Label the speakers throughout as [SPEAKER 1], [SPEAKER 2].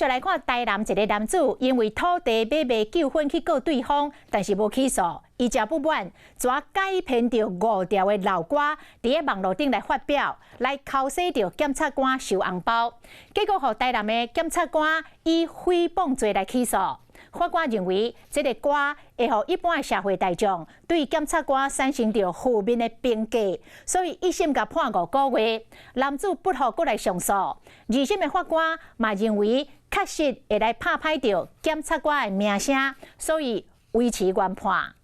[SPEAKER 1] 續來看台南一个男子，因為土地買賣糾紛去告對方，但是無起訴，伊誠不滿，怎改編著五條的老歌，佇咧網路頂來發表，來剾洗著檢察官收紅包，結果予台南的檢察官以誹謗罪來起訴。法官認為，這个歌會予一般的社會大眾對檢察官產生著負面的評價，所以一審共判5個月。男子不服，閣來上訴。二審的法官嘛認為，確實會來拍歹著檢察官的名聲，所以維持原判。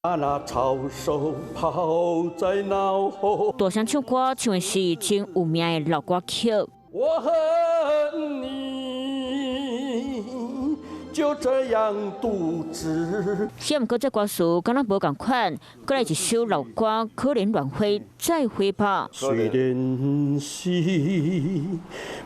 [SPEAKER 2] 那草手拋在腦後。
[SPEAKER 3] 大聲唱歌，唱的是真有名的老歌曲。
[SPEAKER 2] 我恨你，就這樣獨自。
[SPEAKER 3] 毋過這歌詞敢若無仝款，閣來一首老歌《可憐亂花再會吧》。
[SPEAKER 2] 雖然是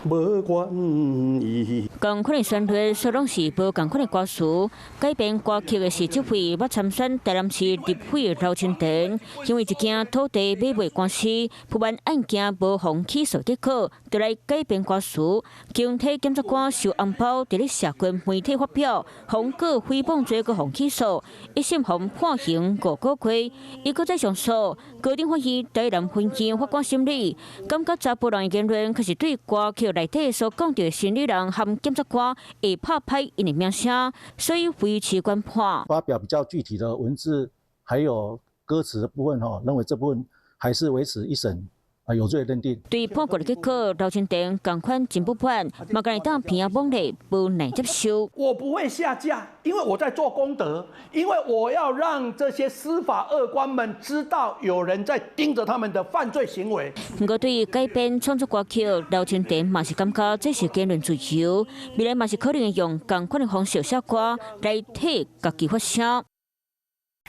[SPEAKER 2] 無願意。
[SPEAKER 3] 仝款的旋律，煞攏是無仝款的歌詞。改編歌曲的是這位捌參選台南市立委的劉清田，因為一件土地買賣官司，不滿案件無予起訴結果，就來改編歌詞，強替檢察官收紅包，佇咧社群媒體發表，予告誹謗罪閣予起訴，一審予判刑五個月，伊閣再上訴，高等法院台南分院法官審理，感覺查埔人的言論，確實對歌曲內底所講著的審理人和檢察官會拍歹𪜶的名聲，所以維持原判。
[SPEAKER 4] 發表比較具體的文字，還有歌詞的部分，吼，認為這部分還是維持一審啊有罪認定。
[SPEAKER 3] 對判決的結果，劉清田仝款真不滿，嘛共會當鼻仔摸咧，無奈接受。
[SPEAKER 2] 我不會下架，因為我在做功德，因為我要讓這些司法惡官們知道有人在盯着他們的犯罪行為。
[SPEAKER 3] 毋過對於改編創作歌曲，劉清田嘛是感覺這是言論自由，未來嘛是可能會用仝款的方式寫歌來替家己發聲。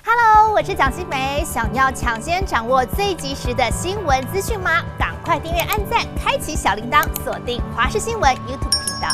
[SPEAKER 5] Hello，我是蔣新梅，想要搶先掌握最及時的新聞資訊嗎？趕快訂閱、按讚、開啟小鈴鐺，鎖定華視新聞 YouTube 頻道。